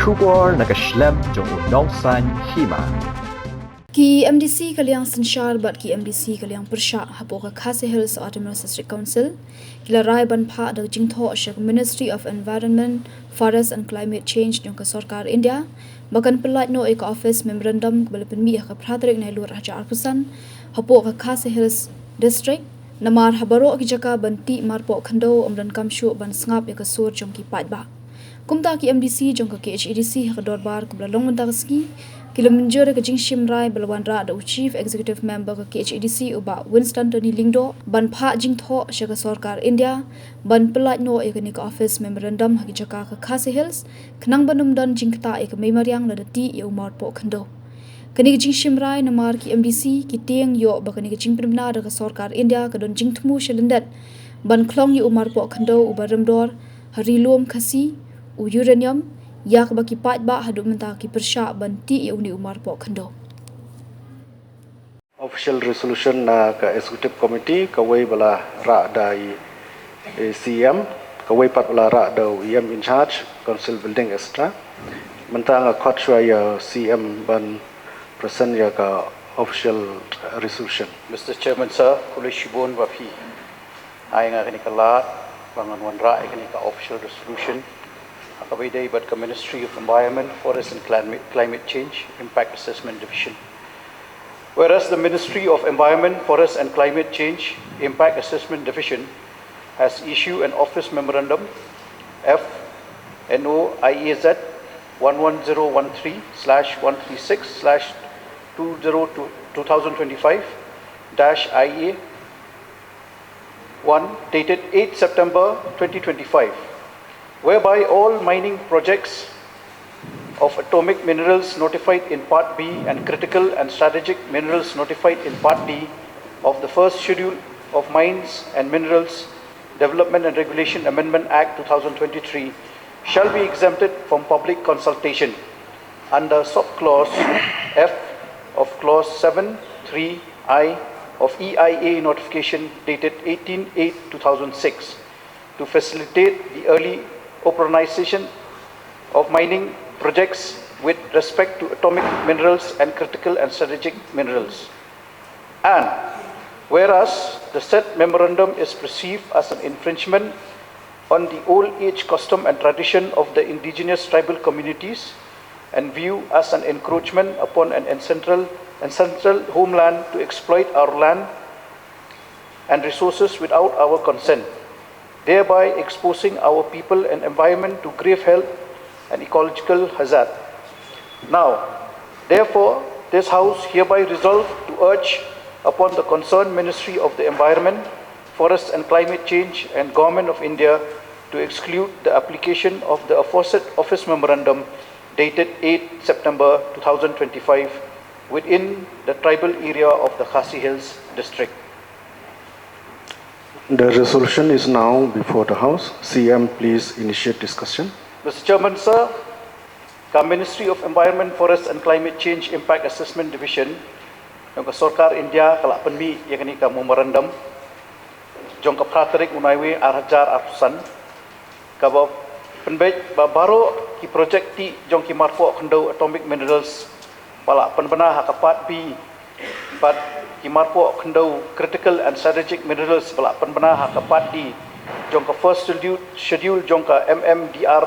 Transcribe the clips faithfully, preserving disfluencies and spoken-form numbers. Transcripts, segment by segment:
Khubor na ka shlem jong u nongsaiñ hima. Ki M D C ka liang synshar bad ki M D C ka liang pyrshah hapoh ka Khasi Hills Autonomous District Council ki la rai ban phah da ka jingthoh sha ka Ministry of Environment, Forest and Climate Change jong ka Sorkar India ba kan pyllait noh ïa ka office memorandum kaba la pynmih ha ka phra tarik Nailur arhajar arphew san hapoh ka Khasi Hills District, namar ha baroh ki jaka ban tih marpoh khyndew ym donkam shuh ban sngap ïa ka sur jong ki paidbah. Kumta ki M D C jong ka K H A D C ha ka dorbar kaba la long mynta ka sngi ki la mynjur ïa ka jingshim rai ba la wanrah da u Chief Executive Member ka K H A D C u Bah Winston Tony Lyngdoh ban phah jingthoh sha ka Sorkar India ban pyllait noh ïa kane ka office memorandum ha ki jaka ka Khasi Hills khnang ban ym don jingktah ïa ka mei mariang lada tih ïa u marpoh khyndew. Kane ka jingshim rai namar ki M D C ki tieng ïoh ba kane ka jingpynbna da ka Sorkar India ka don jingthmu sha lyndet ban khlong ïa u marpoh khyndew uba rem dor ha ri lum Khasi, u uranium, ïa kaba ki paidbah haduh mynta ki pyrshah ban tih ïa une u marpoh khyndew. Official resolution na ka Executive Committee kawei ba la rah da i C E M, kawei pat ba la rah da u E M in charge, Council Building, et cetera. Mynta nga khot shuwa ïa C E M ban present ïa ka official resolution. Mister Chairman Sir, khublei shibun ba phi ai nga kane ka lad ba ngan wanrah ïa kane ka official resolution ha kaba ïadei bad ka Ministry of Environment, Forest and Climate, Climate Change Impact Assessment Division. Whereas the Ministry of Environment, Forest and Climate Change Impact Assessment Division has issued an office memorandum F N O I A Z one one zero one three slash one three six slash two zero two, two thousand twenty-five dash I A one dated eighth September twenty twenty-five, whereby all mining projects of atomic minerals notified in Part B and critical and strategic minerals notified in Part D of the first schedule of Mines and Minerals Development and Regulation Amendment Act two thousand twenty-three shall be exempted from public consultation under subclause F of clause seven three I of E I A notification dated eighteen eight two thousand six to facilitate the early authorization of mining projects with respect to atomic minerals and critical and strategic minerals. And whereas the said memorandum is perceived as an infringement on the old age custom and tradition of the indigenous tribal communities and viewed as an encroachment upon an ancestral, ancestral homeland to exploit our land and resources without our consent, thereby exposing our people and environment to grave health and ecological hazard. Now, therefore, this House hereby resolve to urge upon the concerned Ministry of the Environment, Forest and Climate Change and Government of India to exclude the application of the aforesaid office memorandum dated eighth September two thousand twenty-five within the tribal area of the Khasi Hills district. The resolution is now before the House. C M, please initiate discussion. Mister Chairman, Sir, ka Ministry of Environment, Forest and Climate Change Impact Assessment Division jong ka Sorkar India ka la pynmih ïa kane ka memorandum jong ka phra tarik u Naiwieng arhajar arphew san, kaba pynbeit ba baroh ki projek tih jong ki marpoh khyndew atomic minerals ba la pynbna ha ka Part B bad ki marpoh khyndew critical and strategic minerals ba la pynbna ha ka Part D jong ka First Schedule, Schedule jong ka M M D R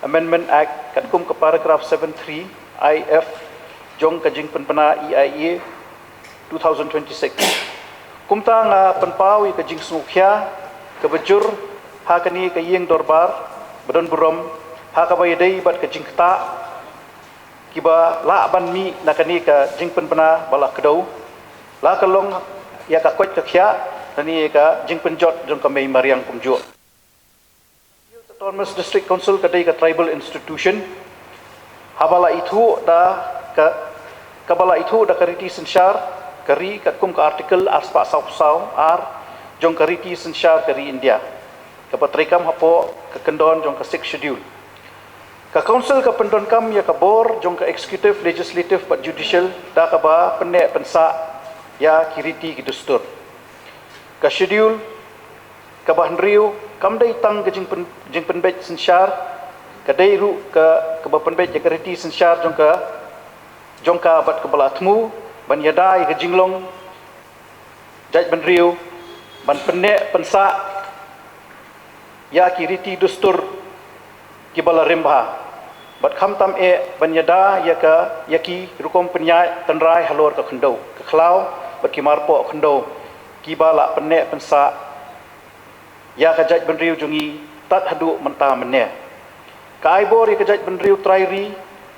Amendment Act katkum ka paragraph seven three I F jong ka jingpynbna E I A two thousand twenty-six. Kumta nga pynpaw ïa ka jingsngewkhia kaba jur ha kane ka ïing dorbar ba don burom ha kaba ïadei bad ka jingktah kiba lah ban mih na kane ka jingpynbna ba la kdew, la ka long ïa ka koit ka khiah lane ïa ka jingpynjot jong ka mei mariang kumjuh. Autonomous District Council ka dei ka tribal institution haba la ithuh da ka, kaba la ithuh da ka riti synshar ka ri katkum ka Article arspah sawphew saw R jong ka riti synshar ka ri India, kaba treikam hapoh ka kyndon jong ka Sixth Schedule. Ka Council ka pyndonkam ïa ka bor jong ka executive, legislative bad judicial da kaba pynneh pynsah ïa ki riti ki dustur. Ka Schedule kaba hynriew kam dei tang ka jingpyn, jingpynbeit synshar Ka dei ruh ka, kaba pynbeit ïa ka riti synshar jong ka, jong ka bad kaba la thmu ban ïada ïa ka jinglong jaitbynriew ban pynneh pynsah ïa ki riti dustur kiba la rim bha, bad khamtam eh ban ïada ïa ka, ïa ki rukom pynïaid tynrai halor ka khyndew ka khlaw bad ki marpoh khyndew kiba la pynneh pynsah ïa ka jaitbynriew jong ngi tad haduh mynta mynne. Ka ai bor ïa ka jaitbynriew trai ri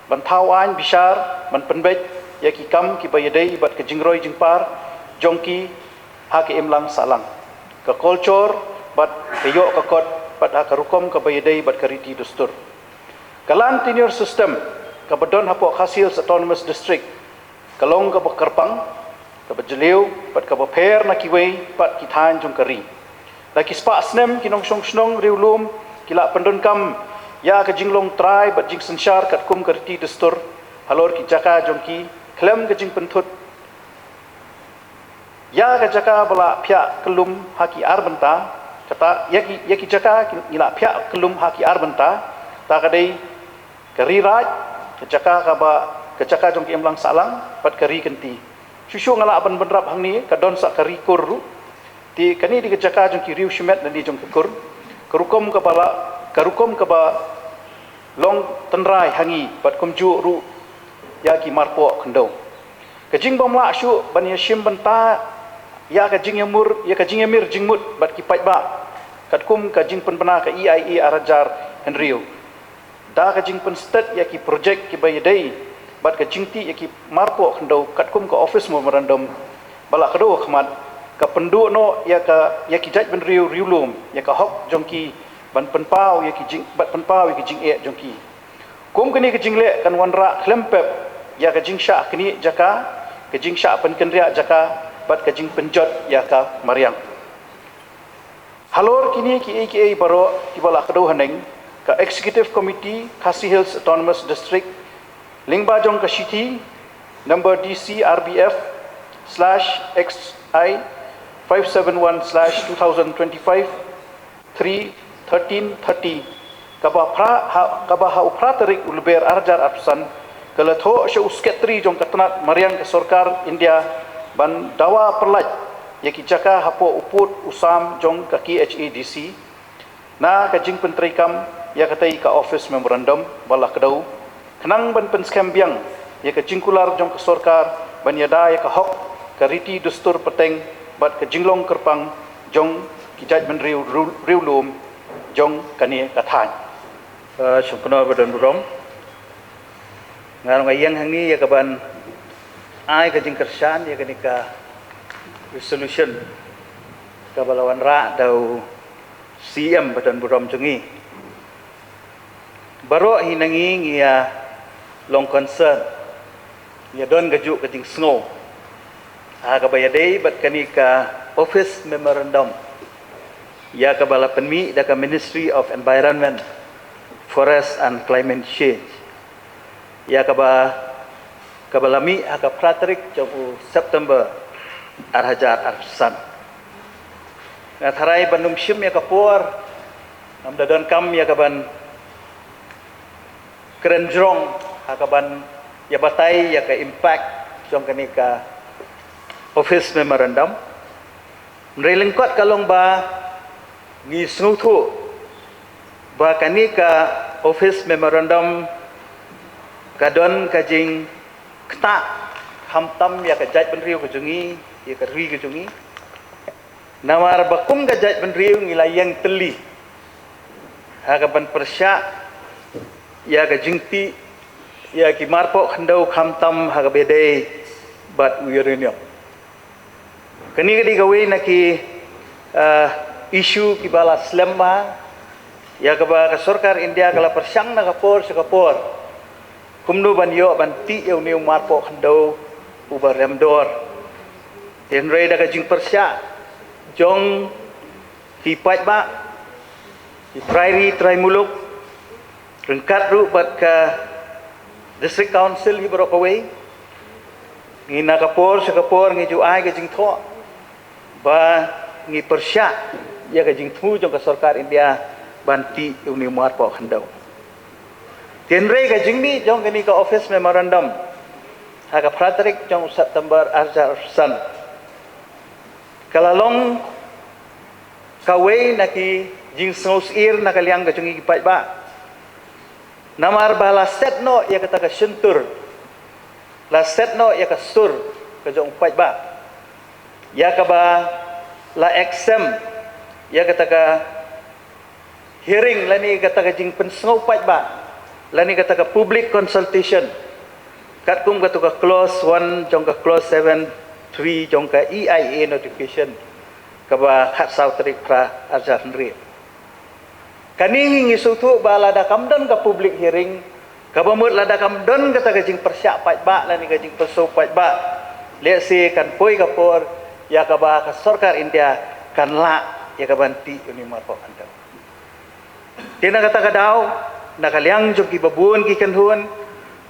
ban thaw aiñ bishar, ban pynbeit ïa ki kam kiba ïadei bad ka jingroi jingpar jong ki ha ka imlang sahlang, ka culture bad ka ïoh ka kot, bad ha ka rukom kaba ïadei bad ka riti dustur. Ka land tenure system kaba don hapoh Khasi Hills Autonomous District ka long kaba kyrpang, kaba jylliew bad kaba pher na kiwei pat ki thaiñ jong ka ri. Da ki spah snem ki nongshong shnong riewlum ki la pyndonkam ïa ka jinglong trai bad jingsynshar katkum ka riti dustur halor ki jaka jong ki, khlem ka jingpynthut ïa ka jaka ba la phiah kyllum ha ki ar bynta. Kata ïa ki, ïa ki jaka ki, ngi la phiah kyllum ha ki ar bynta. Ta ka dei ka ri raid, ka jaka kaba, ka jaka jong ka imlang sahlang bad ka ri kynti. Shuh shuh nga lah ban bynrap hangne ka don sa ka ri kur ruh. Te kane dei ka jaka jong ki riew shimet lane jong ka kur. Ka rukom kaba la, ka rukom kaba long tynrai ha ngi bad kumjuh ruh ïa ki marpoh khyndew. Ka jingbymlah shuh ban ïashim bynta ïa ka jingïamur, ïa ka jingïamir jingmut bad ki paidbah katkum ka jingpynbna ka E I A ar hajar hynriew. Da ka jingpynstet ïa ki projek kiba ïadei bad ka jingtih ïa ki marpoh khyndew katkum ka office memorandum ba la kdew ha khmat, ka pynduh noh ïa ka, ïa ki jaitbynriew riewlum ïa ka hok jong ki ban pynpaw ïa ki jing, ban pynpaw ïa ki jingeh jong ki. Kum kane ka jingleh kan wanrah khlem pep ïa ka jingshah knieh jaka, ka jingshah pynkynriah jaka bad ka jingpynjot ïa ka mariang. Halor kine kiei kiei baroh kiba la kdew haneng, ka Executive Committee Khasi Hills Autonomous District, lyngba jong ka shithi number D C R B F slash X I five seven one slash two thousand twenty-five three thirteen thirty, kaba phra ha, kaba ha u phra tarik u Lber ar hajar arphew san, ka la thoh sha u Secretary jong ka tnat mariang ka sorkar India ban dawa pynlait ïa ki jaka hapoh u pud u sam jong ka K H A D C na ka jingpyntreikam ïa katei ka office memorandum ba la kdew, khnang ban pynskhem biang ïa ka jingkular jong ka sorkar ban ïada ïa ka hok, ka riti dustur pateng bad ka jinglong kyrpang jong ki jaitbynriew riewlum jong kane ka thaiñ. Ka Shongkno ba don burom, nga ruh nga ïeng hangne ïa ka ban ai ka jingkyrshan ïa kane ka resolution kaba la wanrah da u C M ba don burom jong ngi. Baroh hi na ngi ngi ïa long concern, ngi ïa don kajuh ka jingsngew ha kaba ïadei bad kane ka office memorandum ïa kaba la pynmih da ka Ministry of Environment, Forest and Climate Change, ïa kaba, kaba la mih ha ka phra tarik jong u September ar hajar arphew san. Nga tharai ban ym shim ïa ka por, ngam da donkam ïa ka ban kren jrong ha ka ban ïa batai ïa ka impact jong kane ka office memorandum. Hynrei lyngkot ka long ba ngi sngewthuh ba kane ka office memorandum ka don ka jingktah khamtam ïa ka jaitbynriew ka jong ngi, ïa ka ri ka jong ngi. Namar ba kum ka jaitbynriew ngi la ïeng tylli ha ka ban pyrshah ïa ka jingtih ïa ki marpoh khyndew khamtam ha kaba ïadei bad u uranium. Kane ka dei kawei na ki, ah, issue kiba la slem bha, ïa kaba ka sorkar India ka la pyrshang na ka por sha ka por kumno ban ïoh ban tih ïa une u marpoh khyndew uba rem dor. Hynrei da ka jingpyrshah jong ki paidbah, ki trai ri trai muluk, ryngkat ruh bad ka District Council hi baroh kawei, ngi na ka por sha ka por ngi ju ai ka jingthoh ba ngi pyrshah ïa ka jingthmu jong ka sorkar India ban tih ïa une u marpoh khyndew. Tynrai ka jingmih jong kane ka office memorandum ha ka phra tarik jong September arhajar arphew san ka la long kawei na ki jingsngewsih na ka liang ka jong ki paidbah. Namar ba la set noh ïa kata ka shyntur, la set noh ïa ka sur ka jong paidbah, ïa kaba la exempt ïa kata ka hearing lane kata ka jingpynsngew paidbah lane kata ka public consultation, katkum kata ka clause one jong ka clause seven three jong ka E I A notification kaba khatsaw tarik phra arhajar hynriew. Kane ngi sngewthuh ba lada kam don ka public hearing, kaba mut lada kam don kata ka jingpyrshah paidbah lane ka jingpynsngew paidbah, lehse kan poi ka por ïa kaba ka sorkar India kan lah ïa kaban tih uni marpok hangta. Te na kata ka daw, na ka liang jong kiba bun ki kynhun,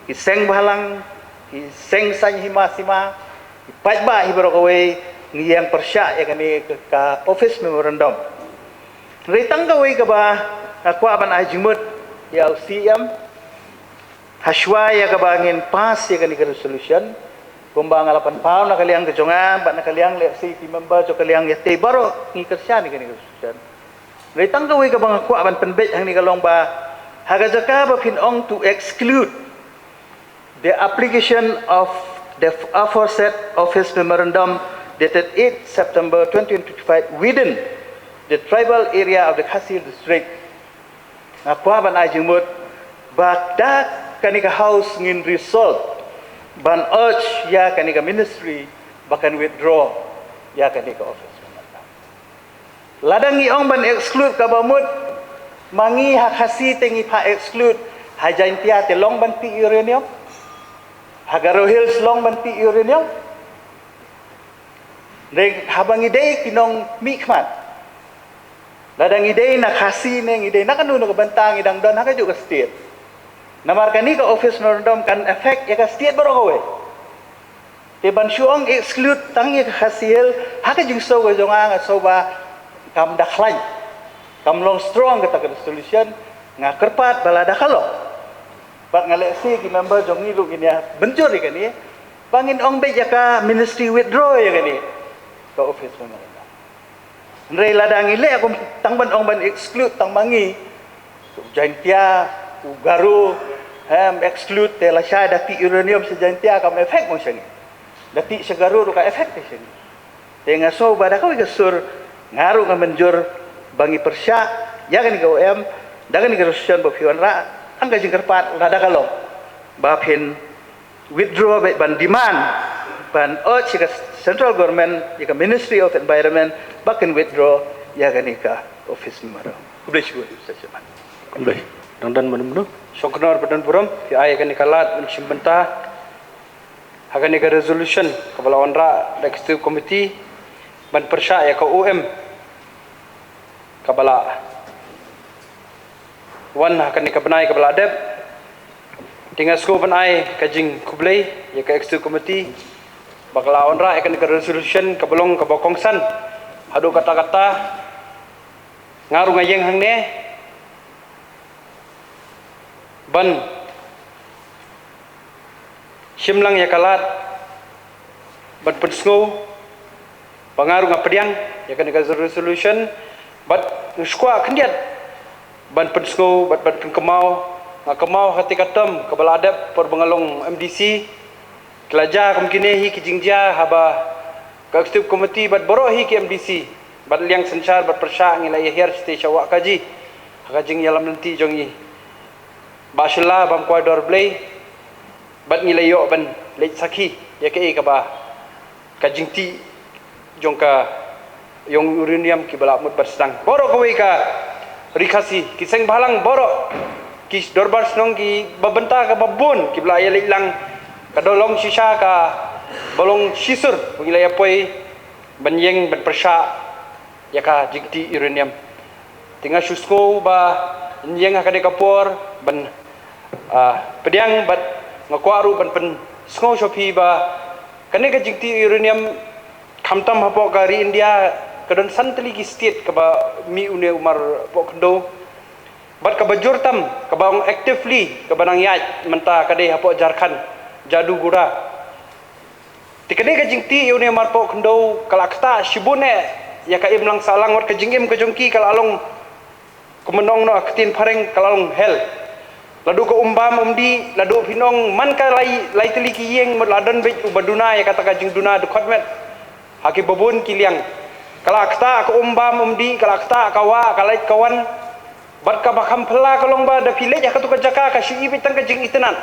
ki seng bhalang, ki seng saiñ hima sima, ki paidbah hi baroh kawei, ngi ïeng pyrshah ïa kane ka, ka office memorandum. Hynrei tang kawei kaba nga kwah ban ai jingmut ïa u C M, hashwa ïa kaba ngin pass ïa kane ka resolution, kumba nga la pynpaw na ka liang ka jong nga bad na ka liang lehse ki member jong ka liang ïa te baroh ngi kyrshan ïa kane ka resolution. Hynrei tang kawei kaba nga kwah ban pynbeit hangne ka long ba ha ka jaka ba phin ong to exclude the application of the aforesaid office memorandum dated eighth September twenty twenty-five within the tribal area of the Khasi Hills District. Nga kwah ban ai jingmut ba da kane ka House ngin resolve ban urge ïa kane ka Ministry ba kan withdraw ïa kane ka office memorandum. Lada ngi ong ban exclude kaba mut, ma ngi ha Khasi te ngi phah exclude, ha Jaintia te long ban tih uranium, ha Garo Hills long ban tih uranium. Dei haba ngi dei ki nongmihkhmat. Lada ngi dei na Khasi ne ngi dei na kano kano ka bynta ngi dang don ha kajuh ka state. Namar kane ka office memorandum kan affect ïa ka state baroh kawei. Te ban shu ong exclude tang ïa ka Khasi Hills, ha ka jingsngew ka jong nga nga sngew ba kam da khlaiñ, kam long strong kata ka resolution. Nga kyrpad ba lada ka long, bad nga lehse ki member jong ngi ruh ngin ïa mynjur ïa kane, ba ngin ong beit ïa ka Ministry withdraw ïa kane ka office memorandum. Hynrei lada ngi leh kum tang ban ong ban exclude tang ma ngi, u Jaintia, u Garo, em exclude te lashai da tih uranium sha Jaintia kam effect mo sha ngi. Da tih sha Garo ruh ka effect te sha ngi. Te nga sngew ba da kawei ka sur nga ruh nga mynjur ba ngi pyrshah ïa kane ka O M da kane ka resolution ba phi wanrah, tang ka jingkyrpad lada ka long ba phin withdraw bad ban demand, ban urge ïa ka central government, ïa ka Ministry of Environment ba kin withdraw ïa kane ka office memorandum. Khublei shibun, Mister Chairman. Khublei. Dang don mano mano? Shongknor ba don burom, phi ai ïa kane ka lad ban shim bynta ha kane ka resolution kaba la wanrah da ka Executive Committee ban pyrshah ïa ka O M kaba la wan ha kane ka bnai kaba la dep. Te nga sngewbha ban ai ka jingkhublei ïa ka Executive Committee ba ka la wanrah ïa kane ka resolution kaba long kaba kongsan haduh katta katta. Nga ruh nga ïeng hangne ban shim lang ïa ka lad ban pynsngew ba nga ruh nga pdiang ïa kane ka resolution bad nga shu kwah khyndiat ban pynsngew bad ban pynkynmaw. Nga kynmaw ha kata ka term kaba la dep por ba nga long M D C, ki la jia kum kine hi ki jingjia haba ka Executive Committee bad baroh hi ki M D C bad liang synshar bad pyrshah ngi la ïa hiar shatei sha Wah Kaji ha ka jingïalam lynti jong ngi. Ba shylla bam kwai dor Blei bad ngi la ïoh ban leit sakhi ïa kaei kaba ka jingtih jong ka ïong uranium kiba la mut ban sdang. Baroh kawei ka Ri Khasi, ki seng bhalang baroh, ki dorbar shnong kiba bynta kaba bun kiba la ïa leit lang, ka da long shisha kaba long shisur ba ngi la ïa poi ban ïeng ban pyrshah ïa ka jingtih uranium. Te nga shu sngew ba ïeng ha kane ka por ban, ah, pdiang bad nga kwah ruh ban pynsngew sha phi ba kane ka jingtih uranium khamtam hapoh ka ri India ka don san tylli ki state kaba mih une u marpoh khyndew. Bad kaba jur tam, kaba ong actively, kaba nang ïaid mynta ka dei hapoh Jharkhand, Jadugura. Te kane ka jingtih ïa une u marpoh khyndew ka la ktah shibun eh ïa ka imlang sahlang, wat ka jingim ka jong ki ka la long, kumba ong noh ha ka ktien phareng, ka la long hell. Lada ka um bam um dih, lada phin ong man ka lai, lai tylli ki ïing, mut la don beit uba duna ïa kata ka jingduna dkhot met ha kiba bun ki liang. Ka la ktah ka um bam um dih, ka la ktah ka wah ka leit ka wan. Bad kaba kham phylla ka long ba da phi leit ha katu ka jaka ka shu i beit tang ka jingitynnad.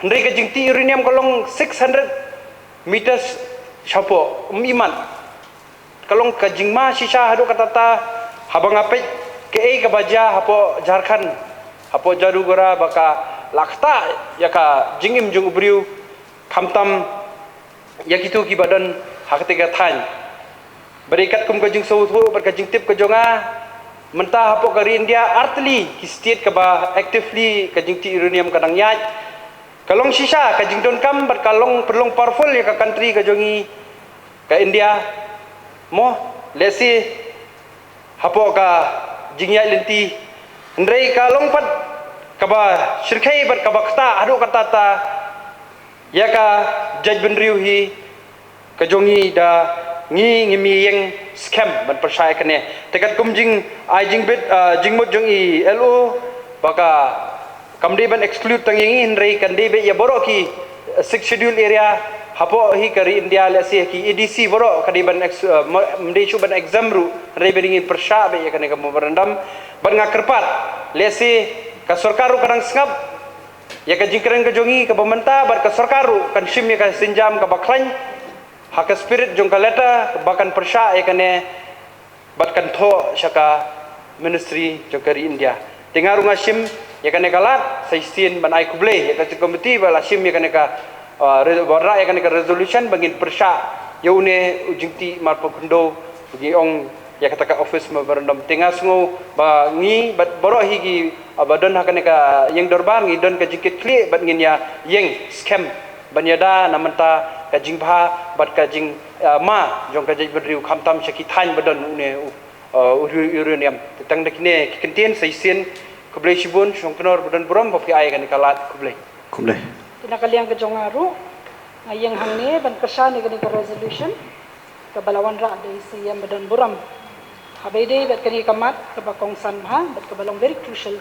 Hynrei ka jingtih uranium ka long six hundred meters shapoh, um imat. Ka long ka jingma shisha haduh katta katta. Haba nga peit kaei kaba jia hapoh Jharkhand, hapoh Jadugura, ba ka la ktah ïa ka jingim jong u briew, khamtam ïa kito kiba don ha katei ka thaiñ. Bad katkum ka jingsngewthuh bad ka jingtip ka jong nga, mynta hapoh ka ri India artylli ki state kaba actively ka jingtih uranium ka dang ïaid. Ka long shisha ka jingdonkam bad ka long pynlong powerful ïa ka country ka jong ngi ka India. Mo, lehse hapoh ka jingïaid lynti, hynrei ka long pat kaba shyrkhei bad kaba ktah haduh katta katta ïa ka jaitbynriew hi ka jong ngi, da ngi ngim ïeng skhem ban pyrshah ïa kane. Te katkum jingai jingbit, ah, jingmut jong i L O, ba ka kam dei ban exclude tang ïa ngi, hynrei kan dei beit ïa baroh ki, eh, Sixth Schedule area hapoh hi ka ri India, lehse ki A D C baroh ka dei ban ex-, eh, ma-, ym dei shuh ban exempt ruh, hynrei ba dei ngin pyrshah beit ïa kane ka memorandum. Bad nga kyrpad, lehse ka sorkar ruh ka dang sngap ïa ka jingkren ka jong ngi kaba mynta, bad ka sorkar ruh kan shim ïa ka sienjam kaba khlaiñ ha ka spirit jong ka letter ba kan pyrshah ïa kane bad kan thoh sha ka ministry jong ka ri India. Te nga ruh nga shim ïa kane ka lad sa shisien ban ai khublei ïa ka jong ka committee ba la shim ïa kane ka, uh, re-, wanrah ïa kane ka resolution ba ngin pyrshah ïa une u jingtih marpoh khyndew, ba ngi ong ïa kata ka office memorandum. Te nga sngew ba ngi bad baroh hi ki, uh, ba don ha kane ka ïing dorbar ngi don ka jingkitkhlieh bad ngin ïa ïeng skhem ban ïada na mynta ka jingbha bad ka jing, ah, ma jong ka jaitbynriew khamtam sha ki thaiñ ba don une u, ah, u ru-, uranium. Te tang da kine ki kyntien sa shisien, khublei shibun Shongknor ba don burom ba phi ai kane ka lad. Khublei. Khublei. Te na ka liang ka jong nga ruh nga ïeng hangne ban kyrshan ïa kane ka resolution kaba la wanrah da i C M ba don burom. Haba ïadei bad kane ka mat kaba kongsan bha bad kaba long very crucial.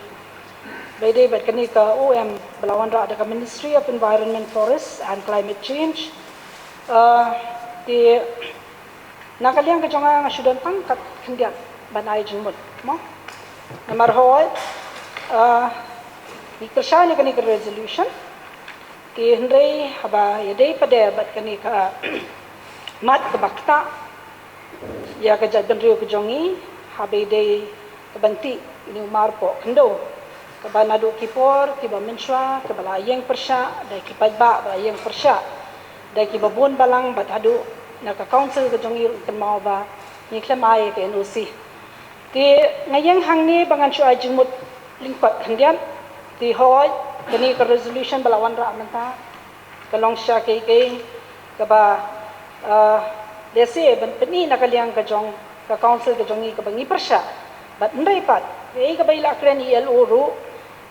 Haba ïadei bad kane ka O M ba la wanrah da ka Ministry of Environment, Forest and Climate Change. Ah, te na ka liang ka jong nga nga shu don tang kat khyndiat ban ai jingmut, mo. Namar hooid, ah, ngi kyrshan ïa kane ka resolution. Te hynrei haba ïadei pat de bad kane ka mat kaba ktah ïa ka jaitbynriew ka jong ngi, haba ïadei ka ban tih ine u marpoh khyndew, kaba naduh ki por kiba mynshuwa kaba la ïeng pyrshah da ki paidbah, ba la ïeng pyrshah da kiba bun balang, bad haduh na ka council ka jong ngi ruh kynmaw ba ngi khlem ai ka N O C. Te nga ïeng hangne ba ngan shu ai jingmut lyngkot khyndiat. Te hooid, kane ka resolution ba la wanrah mynta ka long shisha kaei kaei kaba, ah, lehse ban pyni na ka liang ka jong ka council ka jong ngi kaba ngi pyrshah. Bad hynrei pat kaei kaba i la kren i L O ruh,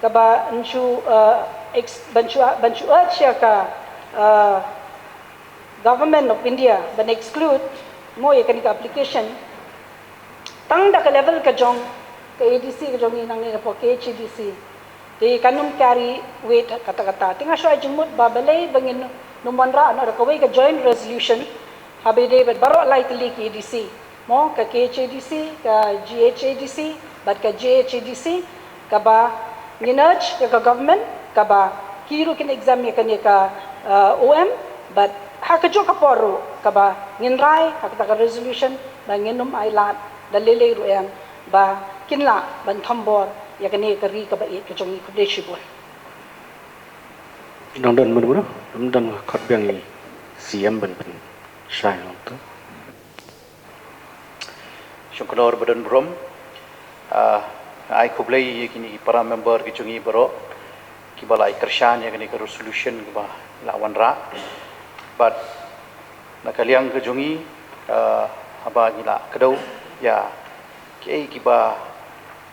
kaba yn shu, ah, ex-, ban shu, ban shu urge ïa ka, ah, Government of India ban exclude mo ïa kane ka application tang da ka level ka jong ka A D C ka jong ngi nangne hapoh K H A D C. Te kan ym carry weight katta katta. Te nga shu ai jingmut ba balei ba ngin ym wanrah noh da kawei ka joint resolution haba ïadei bad baroh lai tylli ki A D C. Mo, ka K H A D C, ka G H A D C bad ka J H A D C, kaba ngin urge ïa ka government kaba ki ruh kin exempt ïa kane ka, uh, O M, bad ha kajuh ka por ruh kaba ngin rai ha kata ka resolution ba ngin ym ailad da lei lei ruh em ba kin lah ban thombor ïa kane ka ri kaba ïeit ka jong ngi. Khublei shibun. Nang don mano mano, nang don khot biang i C M ban pynshai nangta. Shongknor ba don burom, ah, ai khublei ïa kine ki para member ki jong ngi baroh kiba la ai kyrshan ïa kane ka resolution kaba la wanrah. Bad na ka liang ka jong ngi, ah, haba ngi la kdew ïa kiei kiba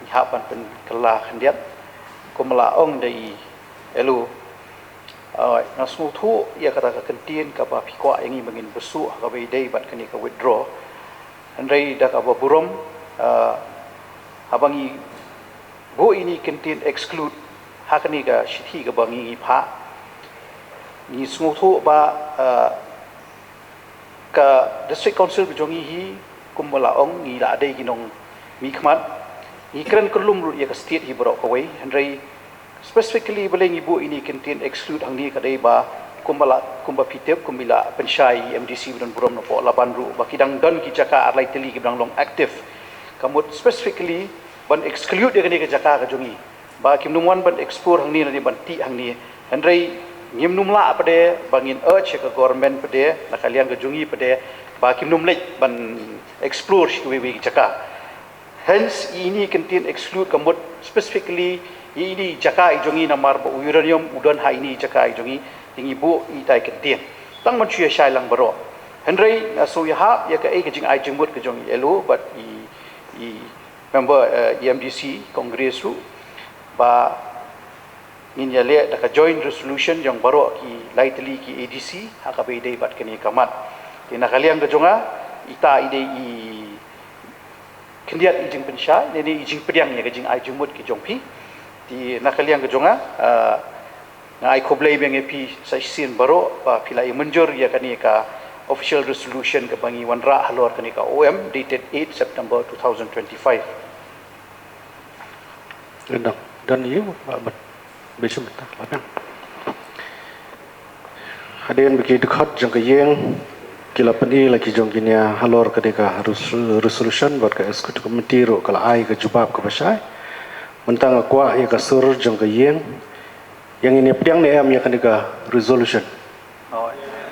Ngi hap ban pynkylla khyndiat kumba la ong da i Elo. Nga sngewthuh ïa kata ka kyntien kaba phi kwah ïa ngi ba ngin bsuh ha kaba ïadei bad kane ka withdraw. Hynrei da kaba burom, haba ngi buh ïa ine i kyntien exclude ha kane ka shithi kaba ngi ngi phah, ngi sngewthuh ba ka District Council ka jong ngi hi, kumba la ong, ngi la dei ki nongmihkhmat. Ngi kren kyllum ruh ïa ka state hi baroh kawei, hynrei specifically balei ngi buh ine i kyntien exclude hangne ka dei ba kumba la, kumba phi tip, kumba la pynshai i MDC ba don burom napoh Laban ruh, ba ki dang don ki jaka ar lai tylli kiba dang long active. Ka mut specifically ban exclude ïa kane ka jaka ka jong ngi, ba kim nym wan ban explore hangne lane ban tih hangne. Hynrei ngim nym lah pat de ba ngin urge ïa ka government pat de, na ka liang ka jong ngi pat de, ba kim nym leit ban explore sha kiwei wei ki jaka. Hence ine i kyntien exclude ka mut specifically ine i jaka i jong ngi, namar ba u uranium u don ha ine i jaka i jong ngi, te ngi buh ita i kyntien tang ban shu ïa shai lang baroh. Hynrei nga sngew ïahap ïa kaei ka jingai jingmut ka jong i Elo bad i, i member, eh, i MDC Congress ruh, ba ngin ïaleh da ka joint resolution jong baroh ki lai tylli ki ADC ha kaba ïadei bad kane ka mat. Te na ka liang ka jong nga, ita i dei i khyndiat i jingpynshai, ne, ne i jingpdiang ïa ka jingai jingmut ki jong phi. Te na ka liang ka jong nga, ah, nga ai khublei biang ïa phi sa shisien baroh ba phi la ïa mynjur ïa kane ka official resolution kaba ngi wanrah halor kane ka OM dated eight September two thousand twenty-five. Dang, dang ïa ba, ba, ba shim ta, ba dang. Hadien ba ki dkhot jong ka ïing ki la pyni la ki jong ki nia halor kane ka res-, resolution bad ka executive committee ruh ka la ai ka jubab kaba shai. Mynta nga kwah ïa ka sur jong ka ïing, ïa ngin ïa pdiang ne em ïa kane ka resolution? Oh, ïa.